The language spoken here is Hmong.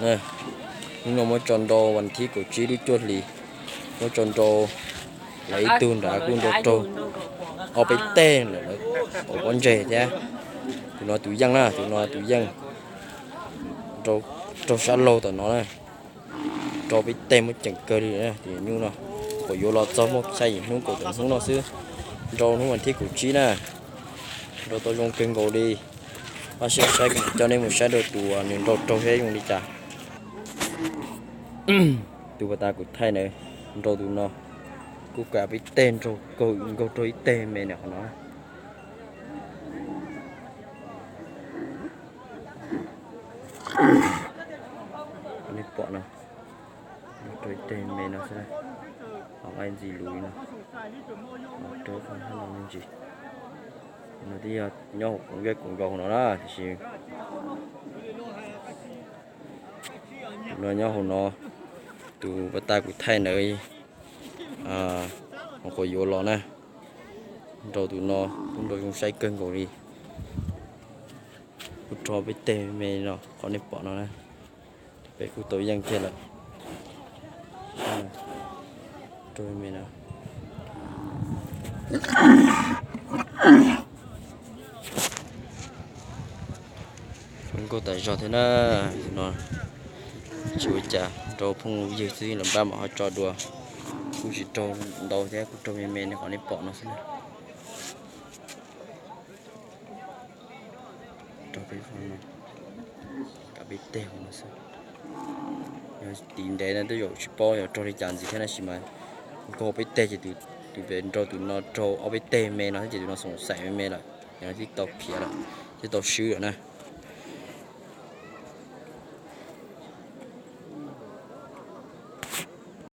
Hnub no muab tso nrau vas thib kaum tsib lub cuaj hlis, muab tso nrau, lawv ib tug nrad kuj nrau raug ob peb teg lawm, lawv quav pob ntseg thiab. Tus no tus yeej na, tus no tus yeej, raug sab laug tom no na, raug peb teg muaj ceem kawg li. Tus nyuj no nyuam yuav los txog muaj xya yim hnub kaum tawm hnub no xwb, nrau hnub vas thib kaum tsib na, nrau tau zoo kawg nkaus li. Vaj siab saib, coj nej mus saib rau tus nws nrau raug thiab zoo li cas. Tus pas tas kuv thaij na, nrau tus no kuj kav peb teg, nrau nkaug raug ib teg me na qhov no. Nej pom no, raug ib teg me no xwb, nqaij ntxi lus no, raug me ntsis. No twb yog nyob hauv koom nkaug no na, tiam sis tus no nyob hauv no, tus pas tas kuv thaij ntawd, hauv qhov yuav los na, nrau tus no kuj nrau zoo saib kawg nkaus li. Kuj raug peb teg me no qhov nej pom no na, peb kuj tau yeej kiag lawm. Raug me no, zoo nkauj tas zog thiab na. No tsis ua cas, nrau phooj ywg xwb los npaj mam ho tso dua. Kuj tsis raug ntau thiab, kuj raug me me li qhov nej pom no xwb na. Raug peb, kav peb teg no xwb. Yog tim ntev no tej zaum tsis paub yog raug li cas ntxiv thiab, tab sis mas nkaug peb teg ces tus pem nrau tus no raug ob peb teg me no thiab ces tus no xoom xaim me me lawm, yog no twb tau khiav lawm, twb tau swb lawm na.